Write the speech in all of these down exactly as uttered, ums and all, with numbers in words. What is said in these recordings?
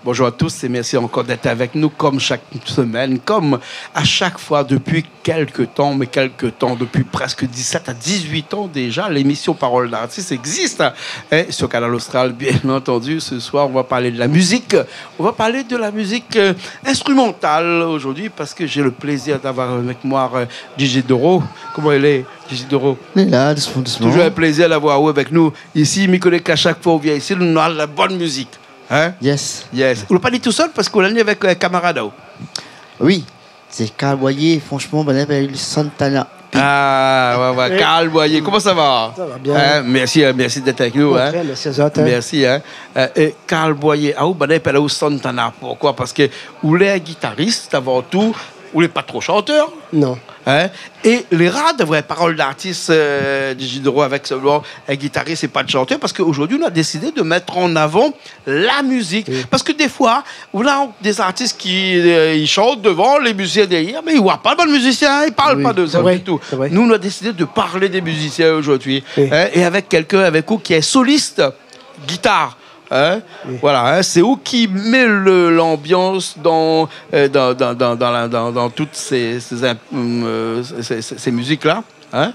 Bonjour à tous et merci encore d'être avec nous comme chaque semaine, comme à chaque fois depuis quelque temps, mais quelque temps, depuis presque dix-sept à dix-huit ans déjà, l'émission Parole d'artiste existe, hein, sur Kanal Austral, bien entendu. Ce soir, on va parler de la musique. On va parler de la musique, euh, instrumentale aujourd'hui parce que j'ai le plaisir d'avoir avec moi, euh, Gigi Doro. Koman i lé, Gigi Doro ? Lé la, dousman, dousman. Toujours un plaisir d'avoir vous avec nous ici. Mi koné k'à chaque fois ou vien isi, nou néna la bonne musique. Hein ? Yes. Yes. Ou la pa ni tousèl parske ou la ni avèk, euh, kamarad aou. Oui, sé Karl Boyer, franchement, banna i apèl ali Santana. Ah, ouais, ouais. Karl Boyer, koman sa va ? Ça va bien. Hein, merci, hein, merci d'être avec nous, hein. Au contraire, merci à vous, hein. Merci, hein. Euh, é Karl Boyer, aou, banna i apèl aou Santana. Pourquoi ? Parske ou lé gitaris avan tou, ou lé pa tro shantèr. Non. Hein ? É lé rar d'avoir Parole d'artiste, euh, Gigi Doro avèk sèlman in gitaris é pa de shantèr, parske zordi, nou la désidé de mèt an avan la mizik. Oui. Parske défoi, ou na dé zartis ki, euh, i shant devan, lé mizisien dèrièr, mé i voi pa bann mizisien, i parl pa de sa ditou. Oui, sé vré, sé vré. Nou, nou la désidé de parl dé mizisien zordi, oui, hein, é avèk kèlkin avèk ou ki lé solis gitar, hein. Oui. Voilà, hein, sé ou ki mèt le, lanbians dan, euh, dan, dan, dan, dan la, dan, dan tout sé, sé inp-, euh, sé, sé, sé mizik-la, hein.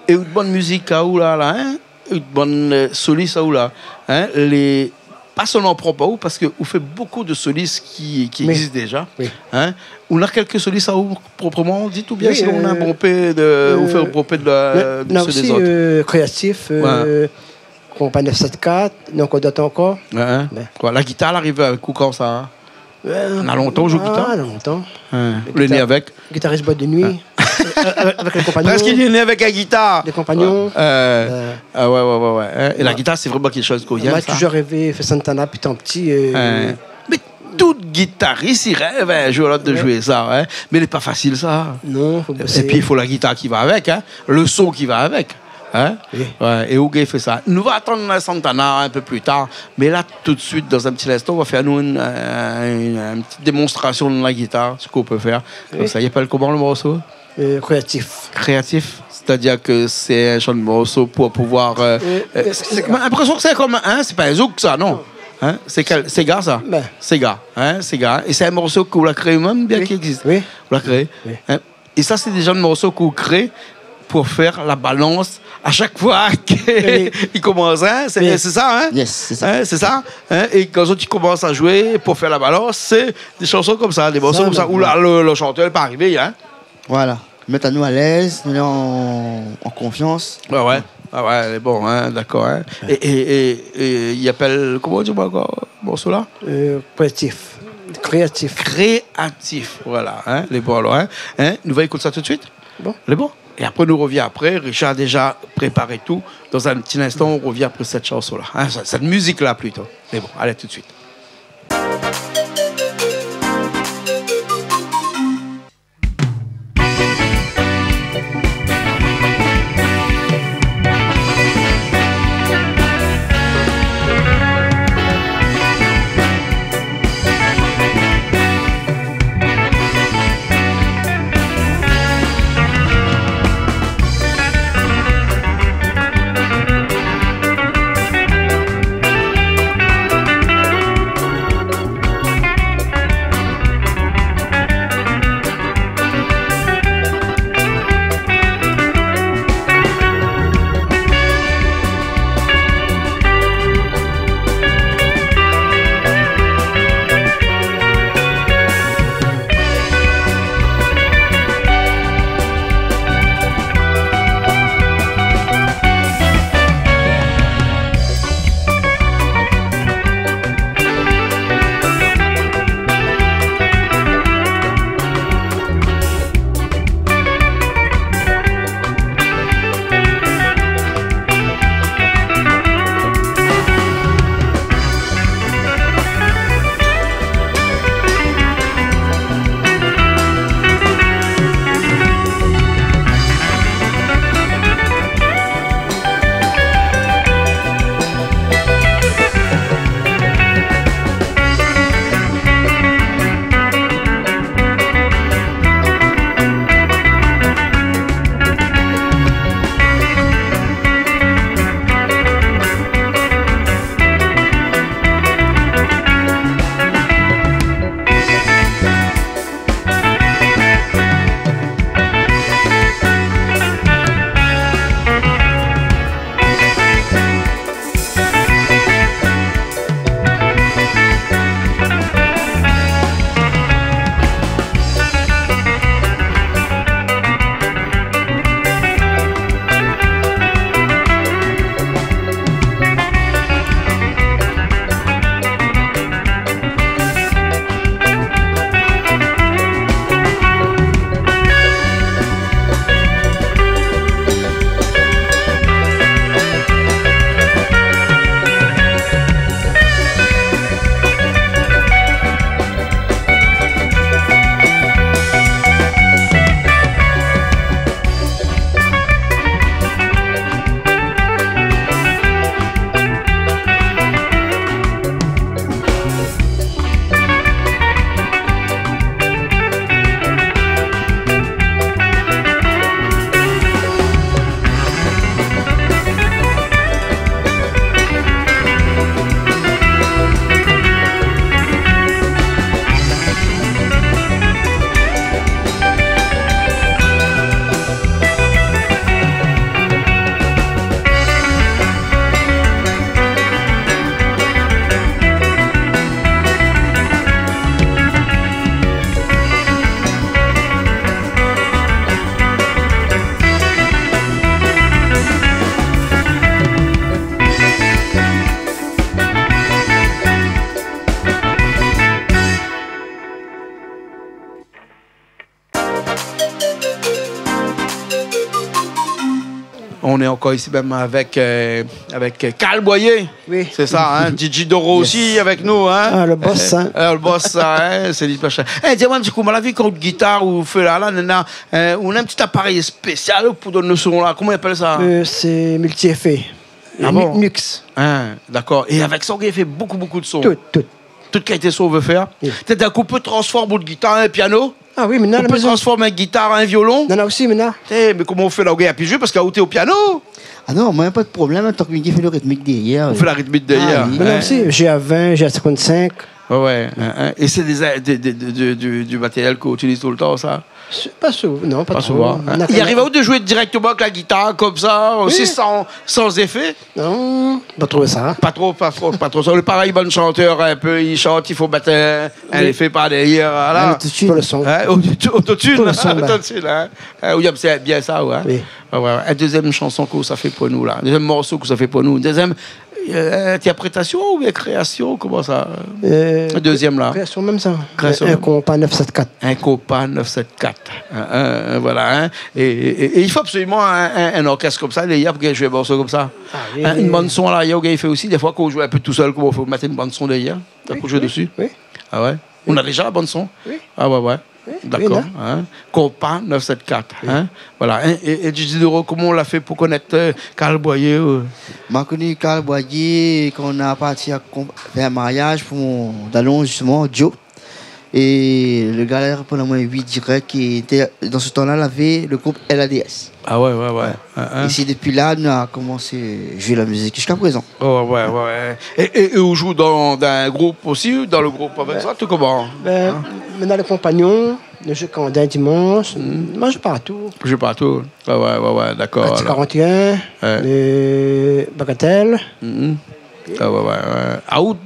É out bann mizik aou la, la, hein, out bann, euh, solis aou la, hein, lé pa sèlman prop aou, parske ou fé bonpé de solis ki, ki égzis déza, hein. Oui. Ou na kèlk solis aou propreman dit, oubien sinon ou na bonpé de, ou fé bonpé de la, de sé dé zot. Oui, euh, euh, non, non, osi, euh, kréatif, euh, konpagn neuf sept quatre, néna ankor dot ankor. Ouais, hein. Ouais. Koi, la gitar la ariv avèk ou kan sa, hein ? Euh, na lontan ou zoué gitar ? Ah, na lontan. Hein. Ou lé né avèk ? Gitaris boit de nuit. Hein. Euh, euh, avèk lé konpagnon. Prèsk li lé né avèk in gitar. Lé konpagnon. Ouais. Euh, ah ouais, ouais, ouais, ouais. Hein. É la gitar, sé vréman kékshoz k'ou yèm, sa. Moin la touzour rèvé fé Santana, étan pti, euh. Hein. Mé tout gitaris i rèv in zour ou lot de zoué sa, hein. Mé lé pa fasil, sa. Non, fo bosé. Épi, i fo la gitar ki va avèk, hein. Le son ki va avèk. Hein ? Oui. Ouais, é ou gingn fé sa. Nou va atann Santana in pé pli tar, mé la, tout de suit, dan in pti linstan, ou va fé anou in, in, in pti démonstrasion de la gitar, sak ou pé fé. Oui. Konmsa, i apèl koman le morso ? Euh, Kréatif. Kréatif, sétadir ke sé in zanr de morso pou pouvoir, euh, euh, sé, sé, mé linprésion ke sé konm, hein, sé pa in zouk, sa, non ? Non. Hein ? Sé kèl, séga, sa ? Ben. Séga, hein, séga. É sé in morso k'ou la kréé ou mèm, oubien ki égzis ? Oui. Ou la kréé. Oui. Hein ? É sa, sé dé zanr de morso k'ou kré pou fé la balans a shak foi ke i komans, hein ? Sé, sé sa, hein ? Yes, sé sa. Hein, sé sa, hein ? É kan zot i komans a zoué pou fé la balans, sé dé shanson konmsa, dé morso konmsa, ousa le, le shantèr lé pa arivé, hein ? Voilà. Mèt anou alèz, nou lé an, an konfians. Ouais, ouais. Ah ouais, lé bon, hein, dakor, hein. Ouais. É, é, é, é i apèl, koman ou di amoin ankor, morso-la ? Euh, kréatif. Kréatif. Kréatif, voilà, hein, lé bon alor, hein. Hein, nou va ékout sa tout de suit. Bon. Lé bon. É apré, nou rovien apré. Richard la déza préparé tout. Dan in pti linstan, nou rovien apré sèt shanson-la. Hein, sèt, sèt mizik-la plito. Lé bon, alé, tout de suit. Nou lé ankor isi mèm avèk, euh, avèk, euh, Karl Boyer. Oui. Sé sa, hein, Didi Doro osi avèk nou, hein. Ah, le boss, hein. Euh, le boss, sa, hein, sé li, machin. Eh, di amoin in ti kou, moin la vi kan out gitar ou fé la, la, nana, euh, ou néna in ti aparèy spésial pou donn le son la. Koman i apèl sa ? Euh, sé multi-effet. Ah bon ? Nux. Hein, dakor. É avèk sa, ou gingn fé bonpé, bonpé de son. Tout, tout. Tout kalité son ou vé fèr. Oui. Té d'in kou ou pé transform out gitar an piano. Ah oui, mintnan, la mézon. Ou pé transform in gitar an violon. Non, non, osi, mintnan. Eh, mé koman ou fé la, ou gingn apiy zoué parske ou lé o piano. Ah non, moin, pa de problèm, tan ke mi fé le ritmik dèrièr. Ou fé la ritmik dèrièr, hein. Ah oui. Mintnan osi, G A vingt, G A cinquante-cinq. Ouais, ouais, hein, hein. É sé dé, dé, dé, dé, dé, du, du matériel k'ou itiliz toultan, sa ? Pa sou-, non, pa tro. Pa souvan, hein. I ariv aou de zoué dirèkteman avèk la gitar, konmsa, osi, san, san zéfé ? Non, pa tro sa. Pa tro, pa tro, pa tro sa. Lé parèy, bann shantèr, in pé, i shant, i fo mèt in, in zéfé par dèrièr, voilà. Autotune. Hein, auto-, autotune, hein. Autotune, ouais. Hein, oui, sé bien sa, ouais. Oui. Ouais, ouais. In dézièm shanson k'ou sa fé pou nou, la. Dézièm morso k'ou sa fé pou nou. Dézièm, euh, interprétasion oubien kréasion, koman sa ? Euh, dézièm, la. Kréasion mèm, sa. Kréasion mèm. In konpa neuf sept quatre. In konpa neuf sept quatre. Hein, hein, voilà, hein. É, é, é, é i fo absoliman in, in, in orkès konmsa, lé, pou zoué in morso konmsa. Ah oui, oui. Hein, in bann son, la, i fo fé osi, défoi, kan ou zoué in pé tousèl, koman ou fé pou mèt in bann son dèrièr, pou zoué dési ? Oui, oui. Ah ouais ? Ou néna déza la bann son ? Oui. Ah ouais, ouais. Oui, oui, la. Dakor, hein. Konpa neuf sept quatre, hein. Voilà. É, é, é Didi Doro, koman ou la fé pou konèt, euh, Karl Boyer, euh ? Moin la koni Karl Boyer kan nou la parti a konp-, fé in mariaz pou mon dalon, zisteman, Joe. É le gars la réponn amoin oui dirèk, é té, dan se tan-la, lavé le group L A D S. Ah ouais, ouais, ouais. Hein, hein. É sé dopi la nou la komansé zoué la mizik ziska prézan. Oh, ouais, ouais, ouais. É, é, é ou zoué dan, dan in group osi, dan le group avèk zot, ou koman ? Ben, mintnan, lé konpagnon, nou zoué Kandin dimansh, moin zoué partou. Zoué partou. Ah ouais, ouais, ouais, dakor, alor. Kati quarante et un, euh, Bagatelle. Ah ouais, ouais, ouais. Ah, out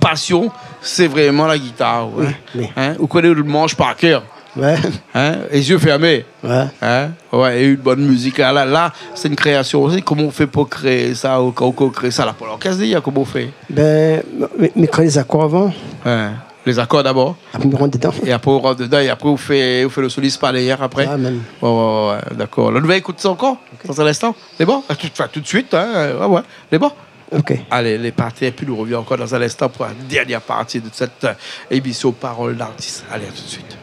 pasion, sé vréman la gitar, ouais. Oui, oui. Hein ? Ou koné out mansh par kèr. Ouais. Hein ? É zié fèrmé. Ouais. Hein ? Ouais, é in bann mizik. La, la, la, sé in kréasion osi. Koman ou fé pou kréé sa, ou, kan ou kréé sa, la, pou lorkès, koman ou fé ? Ben, mi, mi kré lé zakor avan. Ouais. Lé zakor dabor. Apré, mi rant dedan. É apré, ou rant dedan, é apré, ou fé, ou fé le solis par dèrièr, apré. Ah, mèm. Ouais, ouais, ouais, ouais, dakor. La, nou va ékout sa ankor, dan in instan. Sé bon ? Ah, tout, anfin, tout de suite, hein, ouais, ouais. Sé bon ? Ok. Alé, lé parti, épi nou rovien ankor dan in instan pou la dernièr parti de sèt, euh, émision Parole d'artiste. Alé, à tout de suite.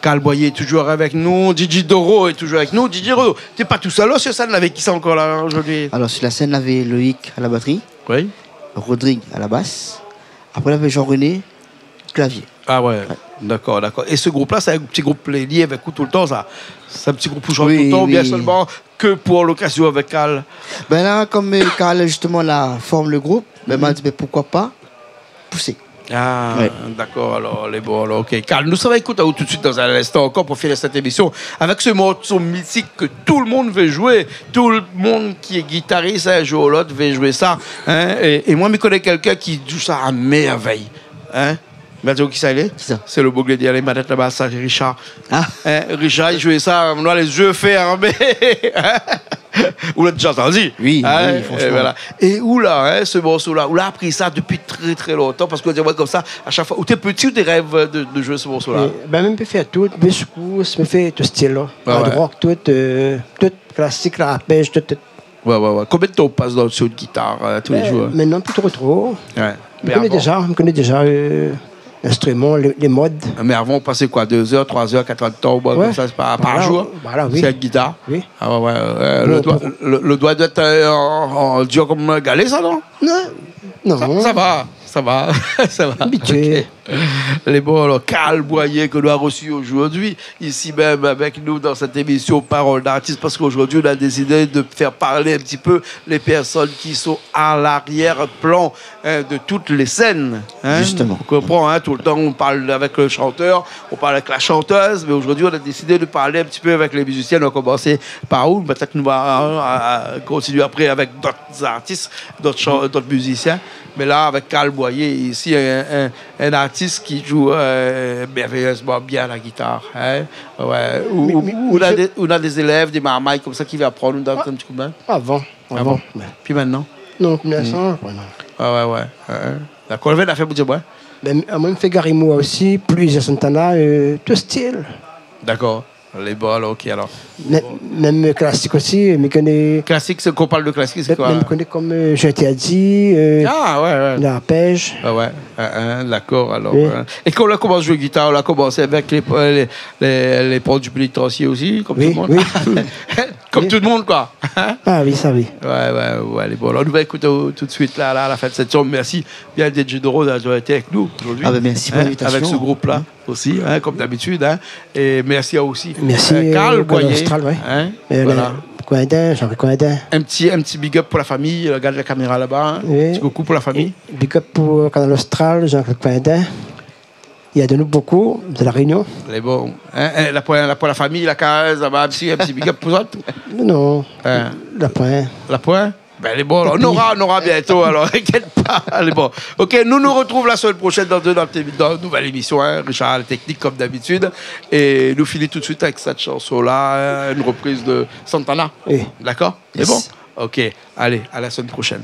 Karl Boyer lé toujour avèk nou, Didi Doro lé toujour avèk nou. Didi Doro, té pa tousèl, oh, sur sèn, avèk kisa ankor la, zordi ? Alors, sur la scène, il y avait Loïc à la batterie, Oui. Rodrigue à la basse. Après, il y avait Jean-René, clavier. Ah ouais, d'accord, d'accord. Et ce groupe-là, c'est un petit groupe lié avec vous tout le temps, ça ? C'est un petit groupe où je Oui, tourne tout le temps, ou bien oui. Seulement que pour l'occasion avec Karl ? Ben là, comme, euh, Karl, justement, la forme le groupe, ben, m'a dit, ben, pourquoi pas pousser. Ah, Ouais. d'accord, alors, lé bon, alors, ok. Karl, nou sava ékout aou tout de suite dans un instant encore pour finir cette émission avec ce morceau mythique que tout le monde veut jouer, tout le monde qui est guitariste, un jour ou l'autre, veut jouer ça, hein. Et, et moi, mi koné quelqu'un qui joue ça à merveille, hein. Mé atann, kisa i lé ? Kisa ? Sé lo boug la di, alé, manèt laba, sa, Richard. Ah. Hein, Richard, li joué sa, nou la lé zié fèrmé. Ou la déza antandu ? Oui, Hein, oui, franchement. é voilà. É ou la, hein, ce morceau-là, ou la apri sa dopi trè, trè lontan, parske ou di amoin konmsa, a shak foi, ou té piti, ou té rèv de, de joué ce morceau-là ? Eh ben, mi pé fé tout, mi sekous, mi fé tout stil, la. Ouais, Hard ouais. rock, tout, euh, tout klasik, la pèsh, tout, tout. Ouais, ouais, ouais. Konbien d'tan ou pas dan, sur une guitare, euh, tous les jours, hein ? Maintenant, pi tro, tro. Ouais. Mi koné déza, mi koné déza, euh, l'instrument, lé, lé mod. Mé avan, ou pasé koi, dé zèr, troi zèr, katr èr d'tan, ou boir Ouais. konmsa, sé pa, par Voilà, jour, voilà, oui. sur une guitare ? Oui. Ah ouais, ouais, ouais. Bon, Lo doi, pou lo, lo doi doi èt, euh, an, an, dir konm galé, sa, non ? Non. Non. Sa, sa va, sa va, sa va. Abitié. Ok. Lé bon, alors, Karl Boyer, ke nou la resi zordi, isi mèm avèk nou dan sèt émisyon Parole d'artiste, parske zordi, nou la désidé de fé parl in ti pé bann pèrsone ki lé a l'arièr-plan, hein, de tout lé sèn, hein. Justement. Ou konpran, hein, toultan, nou parl avèk lo shantèr, nou parl avèk la shantèz, mé zordi, nou la désidé de parl in ti pé avèk bann mizisien. Nou va komansé par ou, pétèt nou va, hein, a, a, kontinié apré avèk dot artis, dot shan-, dot mizisien. Mé la, avèk Karl Boyer, isi, in, in, in artis ki joué, euh, mèrvéyèzman bien la gitar, hein. Ouais. Ou, Mé, ou, mé, ou na mé dé, ou na dé zélèv, dé marmay konmsa ki vien aprann aou, donn Ah. in ti koudmin ? Avan, Ah avan. bon ? Ouais. Pi mintnan ? Non, pi mintnan, Mm. ouais, non. Ouais, ouais, ouais. Ouais, ouais. Dakor. Ou la fé pou dir, ouais. Ben, amoin, mi fé Garimoua osi, Blues Santana, euh, tout stil. Dakor. Lé bon, alors, ok, alors. Mèm, mèm klasik osi, mi koné. Klasik, sé, kan ou parl de klasik, sé Mèm, koi, mèm la ? mi koné konm, euh, J'interdis, euh, Ah, ouais, ouais. La pèsh. Ah ouais, hein, hein, dakor, alors, Oui. hein. É kan ou la komans joué gitar, ou la komans avèk lé, lé, lé, lé port du pénitencier osi, konm Oui, tout lo moun. oui. Konm Oui. tout lo moun, koi. Hein ? Ah oui, sa oui. Ouais, ouais, ouais, lé bon. Alors, nou va ékout, euh, tout de suite, la, la, a la fin de sèt émisyon. Mèrsi bien, Didi Doro, d'avoir été avec nous aujourd'hui, Ah ben, merci pour hein, l'invitation. avec ce groupe-là. osi, hein, konm dabitid, hein. É mèrsi aou osi. Mèrsi, Euh, Karl euh, Karl Boyer, Austral, ouais. hein, É voilà. le Coindin, Jean-Claude Coindin. In ti, in ti big up pou la fami, regard la kaméra laba, hein. Oui. Ti koukou pou la fami. É big up pou Kanal Austral, Jean-Claude Coindin. Il aide anou bokou, de La Réunion. Lé bon, hein, hein, la poin, la poin la fami, la kaz, laba, in ti, in ti big up pou zot. Non, Hein. la poin. La poin ? Ben, lé bon, alor. Nora, nora bientôt, alor, inkièt pa, lé bon. Ok, nou nou retrouv la semèn proshèn dan, dan, dan in nouvèl émisyon, hein, Richard, la teknik, konm dabitid. É nou fini tout de suite avèk sèt shanson-la, hein, in repriz de Santana. Oui. Dakor ? Lé Yes. bon ? Ok, alé, a la semèn proshèn.